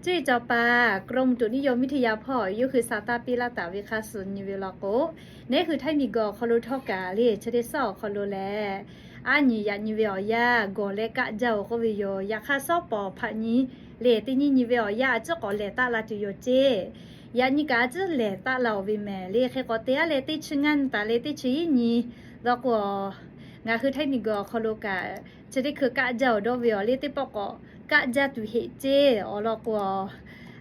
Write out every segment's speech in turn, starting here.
Cuˇ yiˍ cawˬ paˍ กรมอุตุนิยมวิทยา hpawˇ yawˇ hui sa taˇ piˇ laˇ taˍ ve hk'a shuˍ nyi ve law k'o, neˉ hui Htaiˇ miˬguiˬ awˬ hk'aw lo htawˇ kaꞈ le chi teˇ suhˉ awˬ hk'aw lo lehˬ, aˉ nyi yaꞈ nyi ve awˬ yanˇ gawˬ leh kaˆ jaˇ-oˬ k'oˆ ve yoˬ. Yaꞈ hk'aˇ suhˉ pawˍ hpaꞈ nyi le teˇ nyi nyi ve awˬ yanˇ a ciˉ k'awꞈ lehˬ taˆ la tuˬ yoˬ ceˇ. Yaꞈ nyi kaꞈ a ciˉ lehˬ taˆ la-oˬ ve mehˍ le. Hk'e k'awꞈ te-a leh teˇ chi ngaˇ nyi taˍ leh teˇ chi hiˉ nyi law k'o, ngaˬ hui Htaiˇ miˬguiˬ awˬ hk'aw lo kaꞈ chi teˇ hkui kaˆ jaˇ-oˬ dawˇ ve yoˬ le. Teˇ pawˆ k'awꞈ kaˆ jaˇ tuˬ heˆ ceˇ. Awˬ lawn k'o,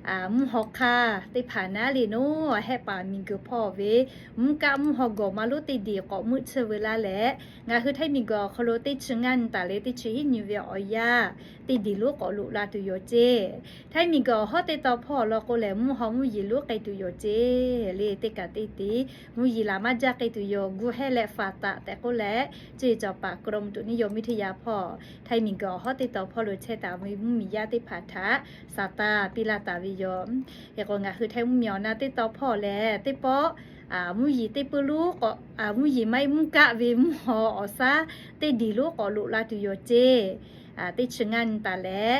mvuhˇ haw hk'aˇ teˇ hpaˍ naˉ le naˉ hehˆ paˍ miˬguiˬ hpawˇ ve mvuhˇ kaˆ mvuhˇ haw gawˬ ma lonˉ teˇ diˬ k'awꞈ meuˆ tsuhˇ ve laˇ leh, ngaˬ hui Htaiˇ miˬguiˬ awˬ hk'aw lo teˇ chi ngaˇ nyi taˍ leh teˇ chi hiˉ nyi ve awˬ yanˇ teˇ diˬ lonˉ k'awꞈ loꞈ la tuˬ yoˬ ceˇ. Htaiˇ miˬguiˬ awˬ hawˉ teˇ tawn hpawˇ awˬ lawn k'o lehˬ, mvuhˇ haw mvuhˇ yeˬ lonˉ k'ai tuˬ yoˬ ceˇ le. Teˇ kaꞈ teˇ tiˉ mvuhˇ yeˬ laˬ maˇ jaˇ k'ai tuˬ yoˬ. Gu hehˇ leh faˍ taˍ tehꞈ k'oˆ leh, cuˇ yiˍ cawˬ paˍ กรมอุตุนิยมวิทยา hpawˇ Htaiˇ miˬguiˬ awˬ hawˉ teˇ tawn hpawˇ lo chehˇ taˍ ve mvuhˇmiˬ yaˇ teˇ hpaˍ htaꞈ sa taˇ piˇ laˇ taˍ ve yoˬ. Hk'e k'o, ngaˬ hui Htaiˇ mvuhˇmiˬ awˬ na teˇ tawn hpawˇ lehˬ, teˇ pawˆ mvuhˇ yeˬ teˇ puiˇ lonˉ k'awꞈ, mvuhˇ yeˬ maˇ heˆ mvuhˇ kaˆ ve mvuhˇ haw awˬ shaˉ teˇ diˬ lonˉ k'awꞈ loꞈ la tuˬ yoˬ ceˇ. Teˇ chi ngaˇ nyi taˍ leh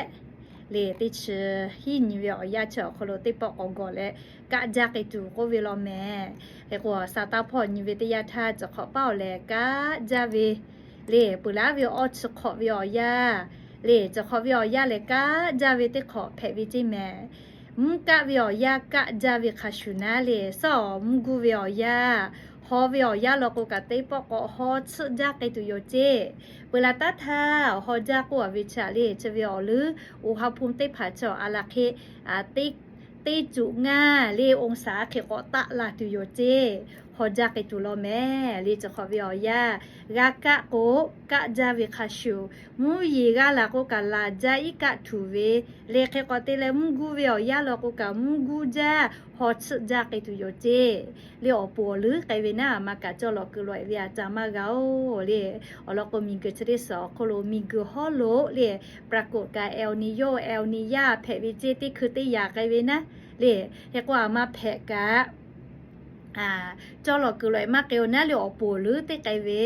le teˇ chi hiˉ nyi ve awˬ yanˇ chi awˬ hk'aw lo teˇ pawˆ k'awꞈ gawˬ leh kaˆ jaˇ k'ai tuˬ k'oˆ ve law mehˍ. Hk'e k'o, sa taˇ hpawˇ nyi ve teˇ yanˇ htaˇ, cawˬ hk'awꞈ paˉ-oˬ lehˬ kaˆ jaˇ ve le, peuˬ laˉ ve awˇ chi hk'awꞈ ve awˬ yanˇ le, cawˬ hk'awꞈ ve awˬ yanˇ lehˬ kaˆ jaˇ ve teˇ hk'awꞈ hpehꞈ ve ceˇ mehˍ. Mvuhˇ kaˆ ve awˬ yanˇ kaˆ jaˇ ve hk'a shuˍ naˉ le, suhˉ awˬ mvuhˇ guˇ ve awˬ yanˇ, haw ve awˬ yanˇ law k'o kaꞈ teˇ pawˆ k'awꞈ haw tsuhˆ jaˇ k'ai tuˬ yoˬ ceˇ. Peuˬ laˬ taˉ htaˇ awˬ haw jaˇ k'oˆ-a ve chi htaꞈ le, chi ve awˬ leuˉ อุณหภูมิ teˇ hpaˍ chi awˬ a laˬ hk'e teˇ cuꞈ ngaˇ le องศา hk'e k'awꞈ taˆ la tuˬ yoˬ ceˇ. Haw jaˇ k'ai tuˬ law mehˍ le. Cawˬ hk'awꞈ ve awˬ yanˇ g'a kaˆ k'o, kaˆ jaˇ ve hk'a shuˍ, mvuhˇ yeˬ g'a laˬ k'o kaꞈ laˬ jaˇ iˉ kaˆ tuˬ ve le. Hk'e k'awꞈ te leh mvuhˇ guˇ ve awˬ yanˇ law k'o kaꞈ mvuhˇ guˇ jaˇ, haw tsuhˆ jaˇ k'ai tuˬ yoˬ ceˇ. Le awˬ poˍ awˬ leuˉ k'ai ve naˉ, maˇ kaꞈ cawˇ lawꞈ keu lawꞈ-e ve a ca maˇ g'a-oˬ le. Awˬ lawn k'o, miˬguiˬ chi teˇ suhˍ awˬ hk'aw lo miˬguiˬ hawˉ lo le ปรากฏการณ์ เอลนีโญ เอลนีญา hpehꞈ ve ceˇ. Teˇ hkui teˇ yanˇ k'ai ve naˉ le. Hk'e k'o, a maˇ hpehꞈ kaꞈ cawˇ lawꞈ keu lawꞈ-e maˇ k'ai-oˬ naˉ le. Awˬ poˍ awˬ leuˉ teˇ k'ai ve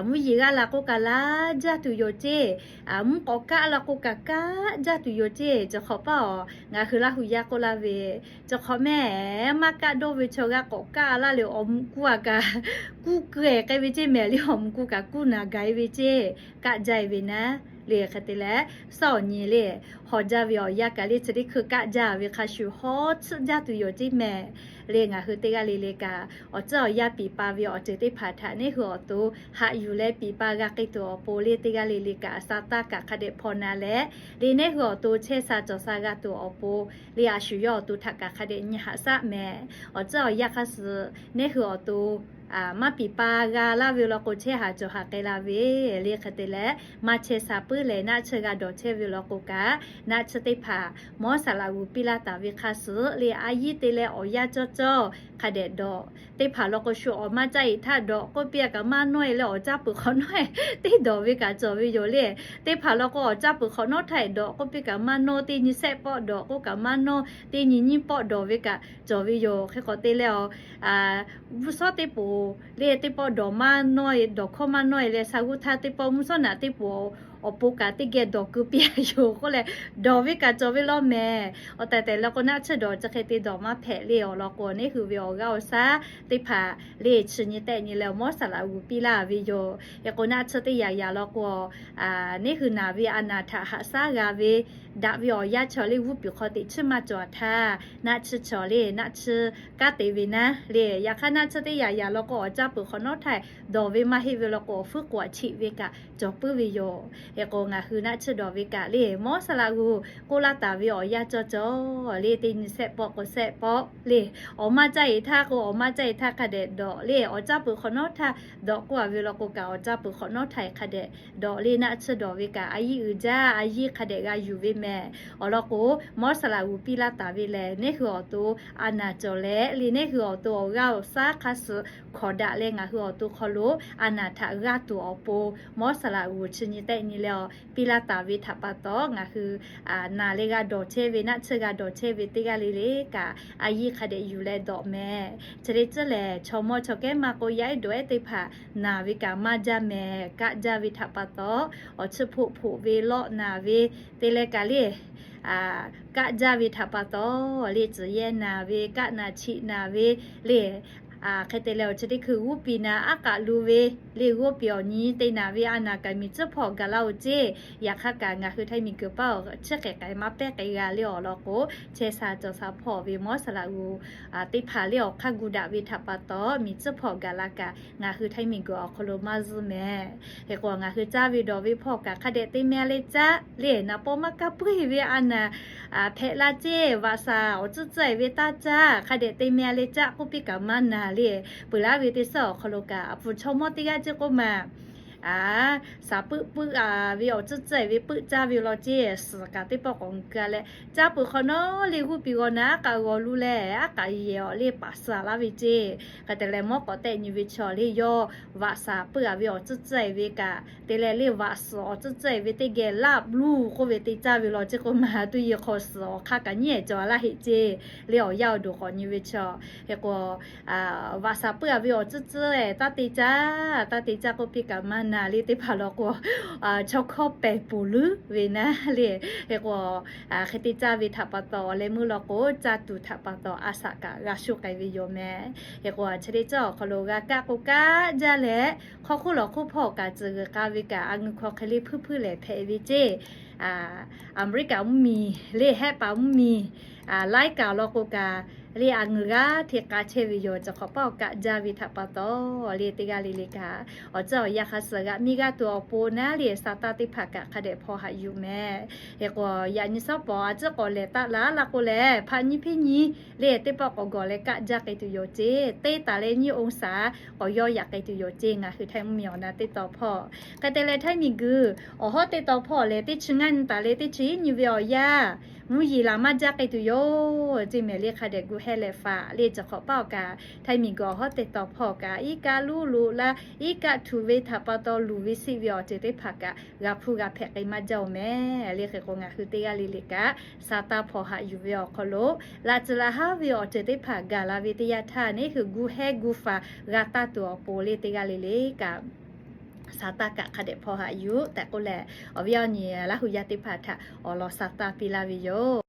mvuhˇ yeˬ g'a laˬ k'o kaꞈ laˬ jaˇ tuˬ yoˬ ceˇ. Mvuhˇ k'awꞈ kaˆ la k'o kaꞈ kaˆ jaˇ tuˬ yoˬ ceˇ. Cawˬ hk'awꞈ paˉ-oˬ, ngaˬ hui Laˇ hu yaˇ k'oˆ laˇ ve, cawˬ hk'awꞈ mehˍ maˇ kaˆ dawˇ ve chaw g'a k'awꞈ kaˆ laˇ le. Awˬ muꞈ ku-a kaꞈ kuˇ keu-e k'ai ve ceˇ mehˍ le. Awˬ muꞈ ku kaꞈ kuˇ naˬ gaˬ-e ve ceˇ. Kaˆ jaˇ-e ve naˉ le. Hk'e te leh, suhˉ awˬ nyi le, haw jaˇ ve awˬ yanˇ kaꞈ le chi teˇ hkui kaˆ jaˇ ve hk'a shuˍ haw tsuhˆ jaˇ tuˬ yoˬ ceˇ mehˍ le. Ngaˬ hui teˇ g'aˇ le le kaꞈ awˬ tcuhˉ awˬ yanˇ piˍ pa ve awˬ ceuˬ teˇ hpaˍ htaꞈ neˉ hui awˬ to haꞈ yuˬ leh piˍ pa g'a k'ai tuˬ awˬ pon le, teˇ g'aˇ le le kaꞈ sa taˇ kaꞈ hk'a dehꞈ hpaw na leh le, neˉ hui awˬ to chehˇ sha cawˬ sha g'a tuˬ awˬ pon le, a shu yawˇ awˬ to htaꞈ kaꞈ hk'a dehꞈ nyi haꞈ shaˉ mehˍ. Awˬ tcuhˉ awˬ yanˇ hk'a suh neˉ hui awˬ to maˇ piˍ pa g'a laˇ ve law k'o, chehˇ haˍ cawˬ haˍ k'ai la ve le. Hk'e te leh, maˇ chehˇ sha puiˉ leh naˆ tsuhˇ g'a dawˬ chehˇ ve law k'o kaꞈ, naˆ tsuhˇ teˇ hpaˍ mawˇ saˍ laꞈ g'uˬ piˇ laˇ taˍ ve hk'a suh le, a yiˉ te leh awˬ yanˇ cawˇ cawˇ hk'a dehꞈ dawˬ. Teˇ hpaˍ law k'o, shu awˬ maˇ caˇ-e htaˇ dawˬ k'oˆ piˇ-a kaꞈ maˇ nawˇ-e leh awˬ caˇ peuˬ hk'awꞈ nawˉ-e teˇ dawˬ ve kaꞈ cawˬ ve yoˬ le. Teˇ hpaˍ law k'o, awˬ caˇ peuˬ hk'awꞈ nawˉ htaˇ dawˬ k'oˆ piˇ kaꞈ maˇ nawˇ, teˇ nyi shehˆ pawˆ dawˬ k'oˆ kaꞈ maˇ nawˇ, teˇ nyi nyiˇ pawˆ dawˬ ve kaꞈ cawˬ ve yoˬ. Hk'e k'awꞈ te leh, mvuhˇ shawˉ teˇ poˍ le teˇ pawˆ dawˬ maˇ nawˇ-e, dawˬ hkawˇ maˇ nawˇ-e leh sha g'uˇ htaˇ teˇ pawˆ mvuhˇ shawˉ naꞈ teˇ poˍ awˬ pon kaꞈ teˇ geh dawˬ keu piˇ-a yoˬ k'oˆ leh, dawˬ ve kaꞈ cawˬ ve law mehˍ. Awˬ tehˬ tehˬ law k'o, naˆ tsuhˇ dawˬ chi hk'e te dawˬ maˇ hpehꞈ le. Awˬ lawn k'o, neˉ hui ve awˬ g'aˇ awˬ shaˉ teˇ hpaˍ le chi nyi tehˆ nyi leh mawˇ saˍ laꞈ g'uˬ piˇ laˇ ve yoˬ. Hk'e k'o, naˆ tsuhˇ teˇ yanˇ yanˇ law k'o, neˉ hui naˬ ve a naˍ htaꞈ haꞈ shaˉ g'a ve daꞈ ve awˬ yanˇ chaw le g'uˇ piˍ hk'aw teꞈ chiˇ maˇ cawˬ htaˇ, naˆ tsuhˇ chaw le naˆ tsuhˇ kanˉ te ve naˉ le. Yaꞈ hk'aˇ, naˆ tsuhˇ teˇ yanˇ yanˇ law k'o, awˬ caˇ peuˬ hk'awꞈ nawˉ htaˇ dawˬ ve maˇ heˆ ve law k'o, awˬ hpuiˉ k'oꞈ cheꞈ ve kaꞈ cawˬ puiˉ ve yoˬ. Hk'e k'o, ngaˬ hui naˆ tsuhˇ dawˬ ve kaꞈ le, mawˇ saˍ laꞈ g'uˬ k'oˆ laˇ taˍ ve awˬ yanˇ cawˇ cawˇ le, teˇ nyi shehˆ pawˆ k'o shehˆ pawˆ le, awˬ maˇ caˇ-e htaˇ k'o, awˬ maˇ caˇ-e htaˇ hk'a dehꞈ dawˬ le, awˬ caˇ peuˬ hk'awꞈ nawˉ htaˇ dawˬ k'oˆ-a ve law k'o kaꞈ, awˬ caˇ peuˬ hk'awꞈ nawˉ htaˇ hk'a dehꞈ dawˬ le. Naˆ tsuhˇ dawˬ ve kaꞈ a yiˉ uiˍ jaˇ, a yiˉ hk'a dehꞈ g'a yuˬ ve mehˍ. Awˬ lawn k'o, mawˇ saˍ laꞈ g'uˬ piˇ laˇ taˍ ve lehˬ, neˉ hui awˬ to a naˍ cawˬ leh le, neˉ hui awˬ to awˬ g'aˇ awˬ shaˉ hk'a suh hkawꞈ daꞈ leh ngaˬ hui awˬ to hk'aw lo a naˍ htaꞈ g'aˇ tuˬ awˬ pon, mawˇ saˍ laꞈ g'uˬ chi nyi tehˆ nyi leh piˇ laˇ taˍ ve htaꞈ pa taw, ngaˬ hui naˬ leh g'a dawˬ chehˇ ve, naˆ tsuhˇ g'a dawˬ chehˇ ve teˇ g'aˇ le le kaꞈ, a yiˉ hk'a dehꞈ yuˬ leh dawˬ mehˍ. Chi le tcuhˉ lehˬ, chaw mawˇ chaw kehˉ maˇ k'o, yaˇ ehˉ dawˬ ehˉ teˇ hpaˍ naˬ ve kaꞈ maˇ jaˇ mehˍ. Kaˆ jaˇ ve htaꞈ pa taw, awˬ chiˇ hpoˆ hpoꞈ ve lawˆ naˬ ve te leh kaꞈ le, kaˆ jaˇ ve htaꞈ pa taw, le tcuhˬ yehˇ naˍ ve, kaˆ naˍ chiꞈ naˍ ve, le, hk'e te leh awˬ chi teˇ hkui g'oˇ piˇ naˍ aˉ k'aꞈ lu ve, le g'oˇ piˇ awˬ nyi te naˍ ve a naˍ kaꞈ miˬ tcuhˉ hpawˇ gaˬ la-oˬ ceˇ. Yaꞈ hk'aˇ kaꞈ ngaˬ hui Htaiˇ miˬguiˬ paˇ awˬ chi hk'e k'ai maˇ pehˉ k'ai g'a le awˬ lawn k'o, chehˇ sha cawˬ sha hpawˇ ve mawˇ saˍ laꞈ g'uˬ teˇ hpaˍ le awˬ hk'aˇ gu daꞈ ve htaꞈ pa taw, miˬ tcuhˉ hpawˇ gaˬ la kaꞈ ngaˬ hui Htaiˇ miˬguiˬ awˬ hk'aw lo maˇ zuhˇ mehˍ. Hk'e k'o, ngaˬ hui caˇ ve dawˬ ve hpawˇ kaꞈ hk'a dehꞈ te meh le caˇ le, naˍ paw maˇ kaˇ puiˉ ve a naˍ hpehꞈ la ceˇ. Vaꞈ shaˍ awˬ tcuhˉ tcuhˉ-e ve taˇ caˇ, hk'a dehꞈ te meh le caˇ k'oˆ piˇ kaꞈ maˇ naˍ le. Peuˬ laˇ ve teˇ suhˉ awˬ hk'aw lo kaꞈ a pfuhˍ chaw mawˇ teˇ g'aˇ ceˇ k'oˆ maˬ, shaˍ puiˆ puiˆ-a ve awˬ tcuhˉ tcuhˉ-e ve puiˆ caˇ ve law ceˇ. Suhˍ kaꞈ teˇ pawˆ k'awꞈ ga leh, caˇ peuˬ hk'awꞈ nawˉ le g'oˇ piˇ g'aw naˍ aˉ k'aꞈ g'aw lu leh, aˉ k'aꞈ yehˬ awˬ le paˍ suhˍ laˇ ve ceˇ. Hk'e te leh mawˇ k'awꞈ tehˆ nyi ve chaw le yawˇ vaꞈ shaˍ puiˆ-a ve awˬ tcuhˉ tcuhˉ-e ve kaꞈ te leh le vaꞈ suhˍ awˬ tcuhˉ tcuhˉ-e ve teˇ geh laˇ bluˇ k'oˆ ve te caˇ ve law ceˇ k'oˆ maˬ, tuˇ yeˬ hk'aw suhˍ awˬ hk'aˇ kaꞈ nyiˉ-e cawˬ laˇ heˆ ceˇ. Le awˬ yanˇ awˬ duˬ k'awꞈ nyi ve chaw, hk'e k'o, vaꞈ shaˍ puiˆ-a ve awˬ tcuhˉ tcuhˉ-e taˇ te caˇ, taˇ te caˇ k'oˆ piˇ kaꞈ maˇ naˍ le. Teˇ hpaˍ law k'o, chaw hkawˇ pehˬ poˬ leuˉ ve naˉ le. Hk'e k'o, hk'e te caˇ ve htaꞈ pa taw awˬ leh meuˇ law k'o, caˇ tuˬ htaꞈ pa taw a shaꞈ kaꞈ g'a shuˆ k'ai ve yoˬ mehˍ. Hk'e k'o, chi teˇ ceuˬ awˬ hk'aw lo g'a kaˆ k'o kaˆ jaˇ leh, hk'aw hk'oˆ lawˬ hk'oˆ hpawˇ kaꞈ tcuhˍ g'uiˬ k'a ve kaꞈ a ngeuˬ hk'aw hk'e le hpuiˇ hpuiˇ lehˬ hpehꞈ ve ceˇ. Aˍmeˍriˆkaˍ mvuhˇmiˬ le, Hehˆ paˍ mvuhˇmiˬ, laiˉ kaꞈ law k'o kaꞈ le a ngeuˬ g'aˇ hteꞈ k'a chehˇ ve yoˬ. Chi hk'awꞈ paˇ awˬ kaˆ jaˇ ve htaꞈ pa taw le teˇ g'aˇ le le kaꞈ, awˬ tcuhˉ awˬ yanˇ hk'a suhˍ g'aꞈ miˇ g'aˇ tuˬ awˬ pon naˉ le sa taˇ teˇ hpaˍ kaꞈ hk'a dehꞈ hpaw haꞈ yuˬ mehˍ. Hk'e k'o, yaꞈ nyi shawˉ pawˍ a tcuhˉ k'awꞈ lehˬ taˆ la laˇ k'o lehˬ, hpaꞈ nyi hpiˇ nyi le teˇ pawˆ k'awꞈ gawˬ leh kaˆ jaˇ k'ai tuˬ yoˬ ceˇ. Teˇ taˍ leh nyiˇ องศา k'awꞈ yawˇ yaꞈ k'ai tuˬ yoˬ ceˇ. Ngaˬ hui Htaiˇ mvuhˇmiˬ awˬ na teˇ taw hpawˇ hk'e te leh Htaiˇ miˬguiˬ awˬ hawˉ teˇ taw hpawˇ lehˬ, teˇ chi ngaˇ nyi taˍ leh teˇ chi iˉ nyi ve awˬ yanˇ mvuhˇ yeˬ laˬ maˇ jaˇ k'ai tuˬ yoˬ ceˇ mehˍ le. Hk'a dehꞈ gu heh leh faꞈ le. Chi hk'awꞈ paˇ awˬ kaꞈ Htaiˇ miˬguiˬ awˬ hawˉ teˇ taw hpawˇ kaꞈ iˉ kaˆ luˉ loꞈ la, iˉ kaˆ htuꞈ ve htaꞈ pa taw luˬ ve siˆ ve awˬ ceuˬ teˇ hpaˍ kaꞈ g'a hpuˇ g'a hpehꞈ k'ai maˇ jaˇ-oˬ mehˍ le. Hk'e k'o, ngaˬ hui teˇ g'aˇ le le kaꞈ sa taˇ hpaw haꞈ yuˬ ve awˬ hk'aw lo laꞈ tcuh laꞈ haˉ ve awˬ ceuˬ teˇ hpaˍ gaˬ la ve teˇ yanˇ htaˇ, neˇ hui gu heh gu faˍ g'a taˇ tuˬ awˬ pon le teˇ g'aˇ le le kaꞈ sa taˇ kaꞈ hk'a dehꞈ hpaw haꞈ yuˬ tehꞈ k'oˆ leh, awˬ viˉ awˬ nyi Laˇ hu yaˇ teˇ hpaˍ htaꞈ awˬ lawn sa taˇ piˇ laˇ ve yoˬ.